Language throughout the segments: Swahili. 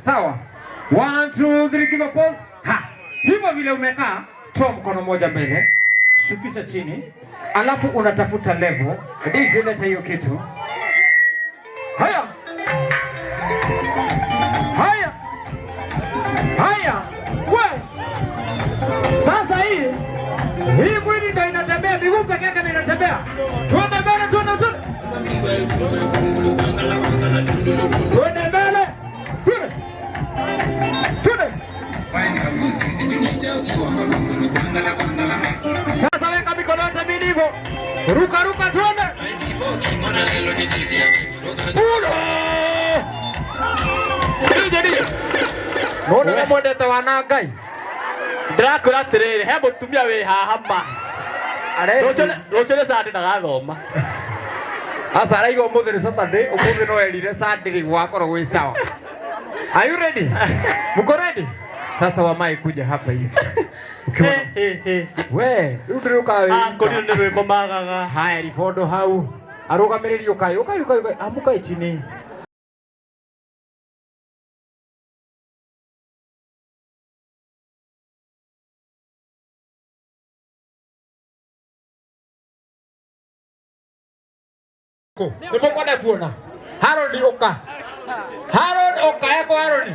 Sawa? 1 2 3, give a pause. Ha. Hivyo vile umekaa, toa mkono moja mbele, shukisha chini, alafu unatafuta level. DJ, leta hiyo kitu. Haya. Haya. Haya. We. Sasa hii mwili ndio inatembea, miguu peke yake ndio inatembea. Twende mbele, twende, twende. Twende mbele. Twende. Twende. Sasa weka mikono yote miwili hivyo. Ruka ruka, twende. Pulo. DJ, DJ. Mbona namwendete wana Ngai? Ndĩrakwĩra atĩrĩrĩ, he mũtumia wĩ haha ma. Rũciũ nĩ Sunday, ndagathoma. Sasa araiga ũmũthĩ nĩ Saturday, ũmũthĩ no erire Sunday gwakorwo gwĩ sawa. Are you ready? Mko ready? Sasa wamai kuja hapa hivi. Ukiona we, rĩu ndĩrĩ ũkaga Ah, kũrĩ nĩ rwĩmbo magaga. Haya, ribondo hau. Arũgamĩrĩri ũkai, ũkai, ũkai, ũkai. Amukai chini. Nĩ mũkwenda kuona Harold ũka. Harold ũka, eko Harold.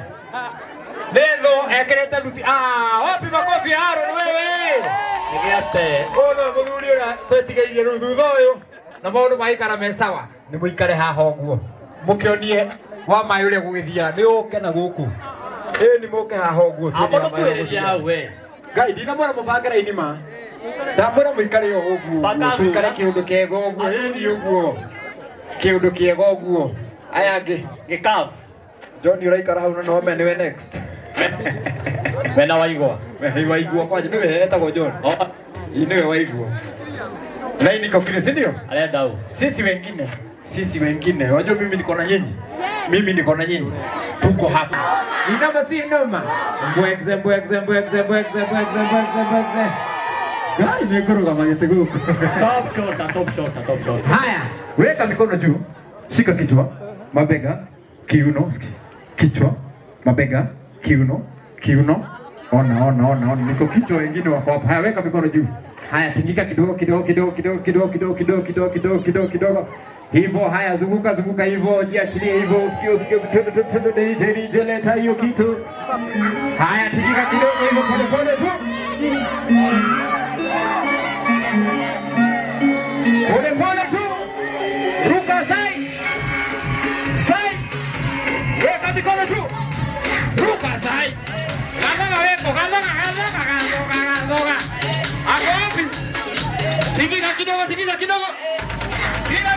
Nĩ thũ ekĩrĩte thuti. Ah, wapi makofi ya Harold wewe? Nĩgĩate. Ũyũ nĩwe mũthuri ũrĩa twetigĩirie rĩu thutha ũyũ na maũndũ maikara me sawa. Nĩ mũikare haha ũguo mũkĩonie wa maĩ ũrĩa gũgĩthiaga. Nĩ ũke na gũkũ, ĩĩ nĩ mũke haha ũguo. Amba ndũkuhĩrĩria hau we. Ngai, ndinamwĩra mũbange raini ma, ndamwĩra mũikare o ũguo. Banga. Tũikare kĩũndũ kĩega ũguo, ĩĩ nĩ ũguo, kĩũndũ kĩega ũguo. Aya angĩ. Gĩkabu. John, ũraikara hau na nome nĩwe next. Mena waigua. Waigua kwanja nĩwe etagwo John. Oh. Ĩ, nĩwe waigua laini kokile, si ndio? Arenda u. Sisi wengine, sisi wengine, wajua mimi niko na nyinyi, mimi niko na nyinyi, tuko hapa. Inama si inama, mbwekze mbwekze mbwekze mbwekze mbwekze mbwekze mbwekze. Ngai, nĩngũrũgama gĩtĩ gũkũ. Top shot, top shot, top shot. Haya, weka mikono juu, shika kichwa, mabega, kiuno, kichwa, mabega, kiuno, kiuno. Ona, ona, ona, ona, niko kichwa, wengine wako hapa. Haya, weka mikono juu. Haya, tingika kidogo kidogo kidogo kidogo kidogo kidogo kidogo kidogo kidogo kidogo kidogo. Hivyo, haya, zunguka zunguka hivyo, jiachilie hivyo, usikie usikie usikie, twende twende twende, DJ DJ, leta hiyo kitu. Haya, tingika kidogo hivyo pole pole tu. Pole pole tu. Ruka side. Side. Weka mikono juu. Ruka side. Gadoga weko, gadoga, gadoga, gadoga, gadoga. Ako wapi? Tingiza kidogo, tingiza kidogo. Kila